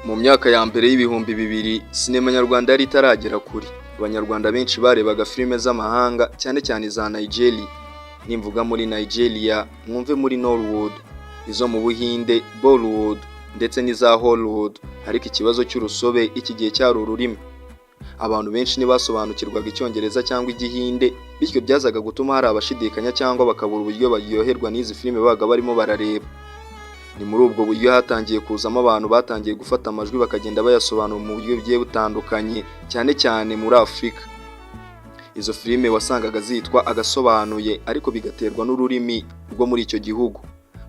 Mu myaka ya mbere y'ibihumbi 2000, sinema nyarwanda yari itaragera kure. Abanyarwanda benshi barebaga filime z'amahanga, cyane cyane iza Nigeria. Nimvuga muri Nigeria, mwumve muri Nollywood, izo mu Buhinde, Bollywood, ndetse n'iza Hollywood. Ariko ikibazo cy'urusobe iki gihe cyari ururimi. Abantu benshi ntibasobanukirwaga Icyongereza cyangwa Igihinde, bityo byazaga gutuma hari abashidikanya cyangwa bakabura uburyo baryoherwa n'izi filime babaga barimo barareba. Ni muri ubwo buryo hatangiye kuzamo abantu batangiye gufata amajwi, bakagenda bayasobanura mu buryo bugiye butandukanye, cyane cyane muri Afurika. Izo filime wasangaga zitwa agasobanuye, ariko bigaterwa n'ururimi rwo muri icyo gihugu.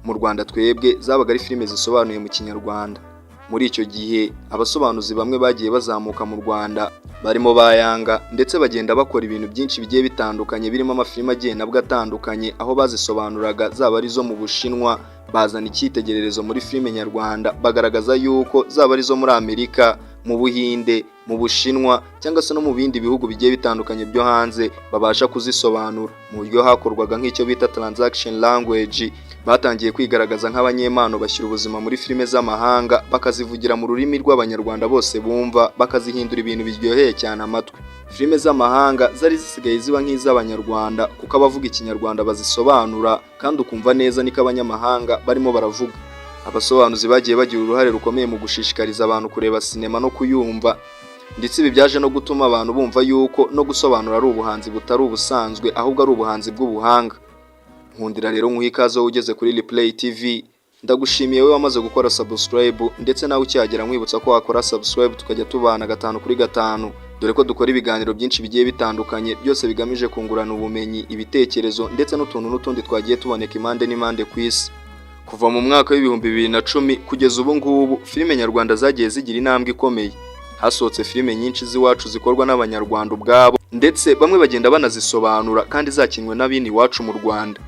Mu Rwanda twebwe zabaga ari filime zisobanuye mu Kinyarwanda. Muri icyo gihe abasobanuzi bamwe bagiye bazamuka mu Rwanda, barimo ba Yanga, ndetse bagenda bakora ibintu byinshi bigiye bitandukanye, birimo amafilime agiye nabwo atandukanye, aho bazisobanuraga zaba ari izo mu Bushinwa, bazana icyitegererezo muri filime nyarwanda, bagaragaza yuko zaba ari izo muri Amerika, mu Buhinde, mu Bushinwa cyangwa se no mu bindi bihugu bigiye bitandukanye byo hanze, babasha kuzisobanura mu buryo hakorwaga nk'icyo bita transaction language. Batangiye kwigaragaza nk'abanyempano, bashyira ubuzima muri filime z'amahanga, bakazivugira mu rurimi rw'Abanyarwanda bose bumva, bakazihindura ibintu biryoheye cyane amatwi. Filime z'amahanga zari zisigaye ziba nk'iz'Abanyarwanda, kuko abavuga Ikinyarwanda bazisobanura kandi ukumva neza niko abanyamahanga barimo baravuga. Abasobanuzi bagiye bagira uruhare rukomeye mu gushishikariza abantu kureba sinema no kuyumva, ndetse ibi byaje no gutuma abantu bumva yuko no gusobanura ari ubuhanzi butari ubusanzwe, ahubwo ari ubuhanzi bw'ubuhanga. Nkundira rero nkuhe ikaze wowe ugeze kuri Replay TV. Ndagushimiye wowe wamaze gukora subscribe, ndetse nawe ukihagera nkwibutsa ko wakora subscribe, tukajya tubana gatanu kuri gatanu, dore ko dukora ibiganiro byinshi bigiye bitandukanye, byose bigamije kungurana ubumenyi, ibitekerezo, ndetse n'utuntu n'utundi twagiye tuboneka impande n'impande ku isi. Kuva mu mwaka wa 2010 kugeza ubu ngubu, filime nyarwanda zagiye zigira intambwe ikomeye. Hasohotse filime nyinshi z'iwacu zikorwa n'Abanyarwanda ubwabo, ndetse bamwe bagenda banazisobanura kandi zakinwe n'abini iwacu mu Rwanda.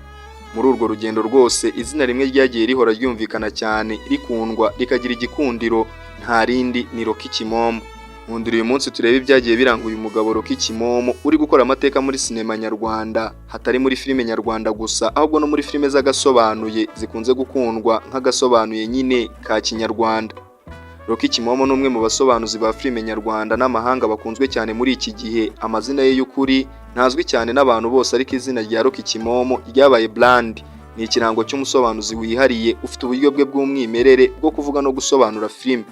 Muri urwo rugendo rwose, izina rimwe ryagiye rihora ryumvikana cyane, rikundwa, rikagira igikundiro, nta rindi, ni Rocky Kimomo. Nkundira uyu munsi turebe ibyagiye biranga uyu mugabo Rocky Kimomo, uri gukora amateka muri sinema nyarwanda, hatari muri filime nyarwanda gusa, ahubwo no muri filime z'agasobanuye zikunze gukundwa nk'agasobanuye nyine ka Kinyarwanda. Rocky Kimomo ni umwe mu basobanuzi ba filime nyarwanda n'amahanga bakunzwe cyane muri iki gihe. Amazina ye y'ukuri ntazwi cyane n'abantu bose, ariko izina rya Rocky Kimomo ryabaye brand, ni ikirango cy'umusobanuzi wihariye ufite uburyo bwe bw'umwimerere bwo kuvuga no gusobanura filime.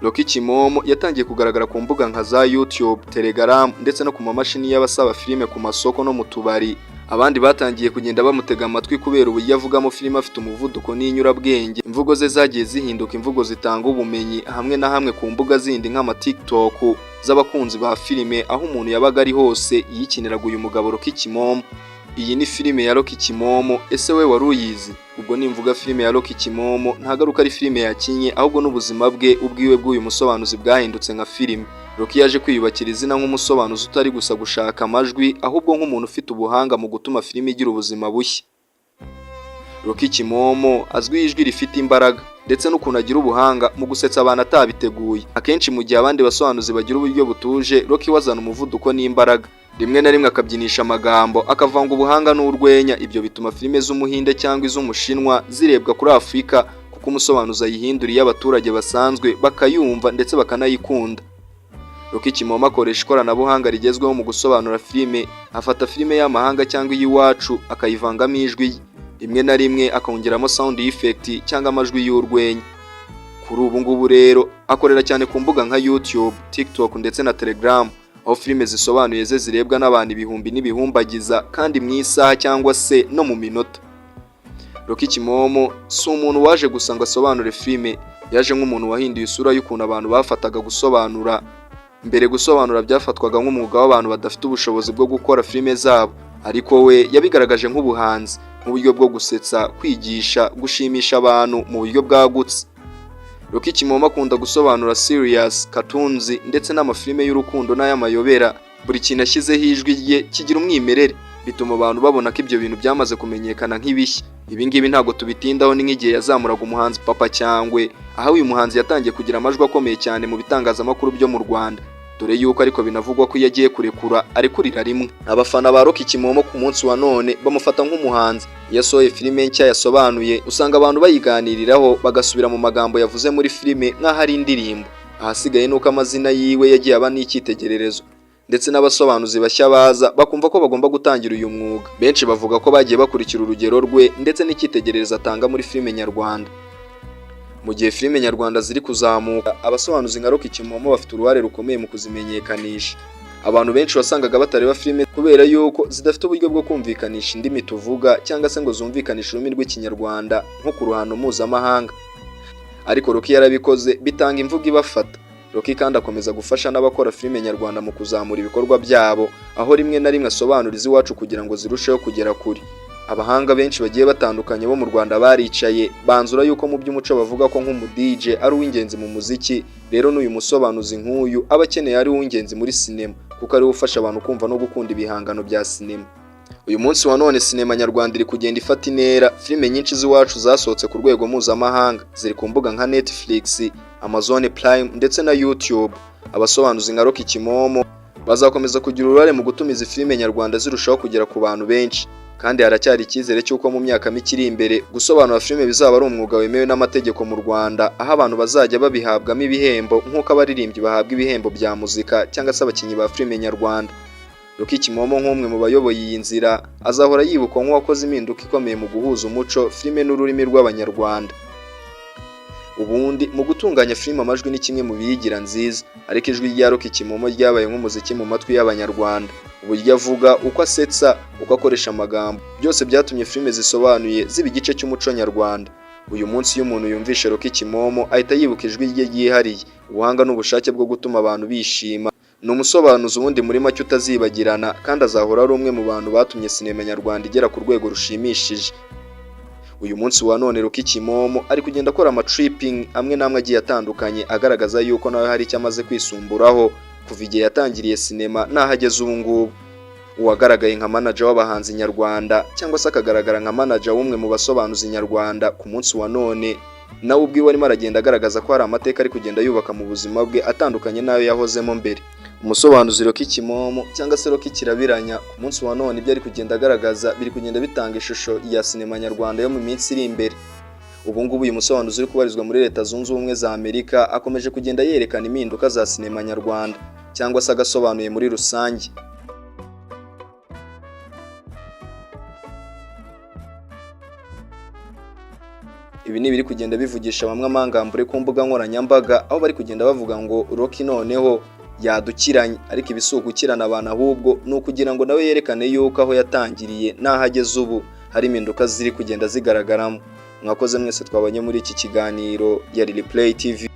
Rocky Kimomo yatangiye kugaragara ku mbuga nka za YouTube, Telegram, ndetse no ku mamashini y'abasaba filime ku masoko no mu tubari. Abandi batangiye kugenda bamutega amatwi kubera uburyo avugamo filime afite umuvuduko n'inyurabwenge. Imvugo ze zagiye zihinduka imvugo zitanga ubumenyi hamwe na hamwe ku mbuga zindi nk'ama TikTok z'abakunzi ba filime. Aho umuntu yabaga ari hose yikiniraga uyu mugabo Rocky Kimomo. Iyi ni filime ya Rocky Kimomo. Ese we wari uyizi? Ubwo nimvuga filime ya Rocky Kimomo, ntagaruka ari filime yakinye, ahubwo n'ubuzima bwe ubwiwe bw'uyu musobanuzi bwahindutse nka filime. Rocky yaje kwiyubakira izina nk'umusobanuzi utari gusa gushaka amajwi, ahubwo nk'umuntu ufite ubuhanga mu gutuma filime igira ubuzima bushya. Rocky Kimomo azwiho ijwi rifite imbaraga ndetse n'ukuntu agira ubuhanga mu gusetsa abantu atabiteguye. Akenshi mu gihe abandi basobanuzi bagira uburyo butuje, Rocky we azana umuvuduko n'imbaraga, rimwe na rimwe akabyinisha amagambo, akavanga ubuhanga n'urwenya. Ibyo bituma filime z'Umuhinde cyangwa iz'Umushinwa zirebwa kuri Afurika, kuko umusobanuzi ayihindura iy'abaturage basanzwe bakayumva ndetse bakanayikunda. Rocky Kimomo akoresha ikoranabuhanga rigezweho mu gusobanura filime. Afata filime y'amahanga cyangwa iy'iwacu, akayivangamo ijwi rye, rimwe na rimwe akongeramo sound effect cyangwa amajwi y'urwenya. Kuri ubu ngubu rero akorera cyane ku mbuga nka YouTube, TikTok ndetse na Telegram, aho filime zisobanuye ze zirebwa n'abantu ibihumbi n'ibihumbagiza kandi mu isaha cyangwa se no mu minota. Rocky Kimomo si umuntu waje gusa ngo asobanure filime, yaje nk'umuntu wahinduye isura y'ukuntu abantu bafataga gusobanura. Mbere gusobanura byafatwaga nk'umwuga w'abantu badafite ubushobozi bwo gukora filime zabo, ariko we yabigaragaje nk'ubuhanzi, nk'uburyo bwo gusetsa, kwigisha, gushimisha abantu mu buryo bwagutse. Rocky Kimomo akunda gusobanura series, cartoons ndetse n'amafilime y'urukundo n'ay'amayobera. Buri kintu ashyizeho ijwi rye kigira umwimerere, bituma abantu babona ko ibyo bintu byamaze kumenyekana nk'ibishya. Ibi ngibi ntabwo tubitindaho, ni nk'igihe yazamuraga umuhanzi Papa Cyangwe, aho uyu muhanzi yatangiye kugira amajwi akomeye cyane mu bitangazamakuru byo mu Rwanda, dore yuko ariko binavugwa ko iyo agiye kurekura arekurira rimwe. Abafana ba Rocky Kimomo ku munsi wa none bamufata nk'umuhanzi. Iyo asohoye filime nshya yasobanuye, usanga abantu bayiganiriraho, bagasubira mu magambo yavuze muri filime nk'aho ari indirimbo. Ahasigaye ni uko amazina yiwe yagiye aba n'icyitegererezo, ndetse n'abasobanuzi bashya baza bakumva ko bagomba gutangira uyu mwuga. Benshi bavuga ko bagiye bakurikira urugero rwe ndetse n'icyitegererezo atanga muri filime nyarwanda. Mu gihe filime nyarwanda ziri kuzamuka, abasobanuzi nka Rocky Kimomo bafite uruhare rukomeye mu kuzimenyekanisha. Abantu benshi wasangaga batareba filime kubera yuko zidafite uburyo bwo kumvikanisha indimi tuvuga, cyangwa se ngo zumvikanishe ururimi rw'Ikinyarwanda nko ku ruhando mpuzamahanga. Ariko Rocky yarabikoze, bitanga imvugo ibafata. Rocky kandi akomeza gufasha n'abakora filime nyarwanda mu kuzamura ibikorwa byabo, aho rimwe na rimwe asobanura iz'iwacu kugira ngo zirusheho kugera kure. Abahanga benshi bagiye batandukanye bo mu Rwanda baricaye banzura yuko mu by'umuco bavuga ko nk'umu DJ ari uw'ingenzi mu muziki, rero n'uyu musobanuzi nk'uyu aba akeneye ari uw'ingenzi muri sinema, kuko ariwe ufasha abantu kumva no gukunda ibihangano bya sinema. Uyu munsi wa none sinema nyarwanda iri kugenda ifata intera. Filime nyinshi z'iwacu zasohotse ku rwego mpuzamahanga, ziri ku mbuga nka Netflix, Amazon Prime ndetse na YouTube. Abasobanuzi nka Rocky Kimomo bazakomeza kugira uruhare mu gutuma izi filime nyarwanda zirushaho kugera ku bantu benshi, kandi haracyari icyizere cy'uko mu myaka mike iri imbere gusobanura filime bizaba ari umwuga wemewe n'amategeko mu Rwanda, aho abantu bazajya babihabwamo ibihembo nk'uko abaririmbyi bahabwa ibihembo bya muzika cyangwa se abakinnyi ba filime nyarwanda. Rocky Kimomo, nk'umwe mu bayoboye iyi nzira, azahora yibukwa nk'uwakoze impinduka ikomeye mu guhuza umuco, filime n'ururimi rw'Abanyarwanda. Ubundi mu gutunganya filime, amajwi ni kimwe mu biyigira nziza, ariko ijwi rya Rocky Kimomo ryabaye nk'umuziki mu matwi y'Abanyarwanda. Uburyo avuga, uko asetsa, uko akoresha amagambo, byose byatumye filime zisobanuye ziba igice cy'umuco nyarwanda. Uyu munsi iyo umuntu yumvishe Rocky Kimomo, ahita yibuka ijwi rye ryihariye, ubuhanga n'ubushake bwo gutuma abantu bishima. Ni umusobanuzi ubundi muri make utazibagirana, kandi azahora ari umwe mu bantu batumye sinema nyarwanda igera ku rwego rushimishije. Uyu munsi wa none Rocky Kimomo ari kugenda akora amatripping amwe n'amwe agiye atandukanye, agaragaza yuko nawe hari icyo amaze kwisumburaho kuva igihe yatangiriye sinema n'aho ageze ubu ngubu. Uwagaragaye nka manager w'abahanzi nyarwanda, cyangwa se akagaragara nka manager w'umwe mu basobanuzi nyarwanda, ku munsi wa none nawe ubwiwe arimo aragenda agaragaza ko hari amateka ari kugenda yubaka mu buzima bwe atandukanye n'ayo yahozemo mbere. Umusobanuzi Rocky Kimomo cyangwa se Rocky Kirabiranya, ku munsi wa none ibyo ari kugenda agaragaza biri kugenda bitanga ishusho ya sinema nyarwanda yo mu minsi iri imbere. Ubu ngubu uyu musobanuzi uri kubarizwa muri Leta Zunze Ubumwe za Amerika akomeje kugenda yerekana impinduka za sinema nyarwanda, cyangwa se agasobanuye muri rusange. Ibi ni ibiri kugenda bivugisha bamwe amangambure ku mbuga nkoranyambaga, aho bari kugenda bavuga ngo Rocky noneho yadukiranye. Ariko ibi si ugukirana abantu, ahubwo ni ukugira ngo nawe yerekane yuko aho yatangiriye n'aho ageze ubu hari impinduka ziri kugenda zigaragaramo. Mwakoze mwese twabonye muri iki kiganiro ya Replay TV.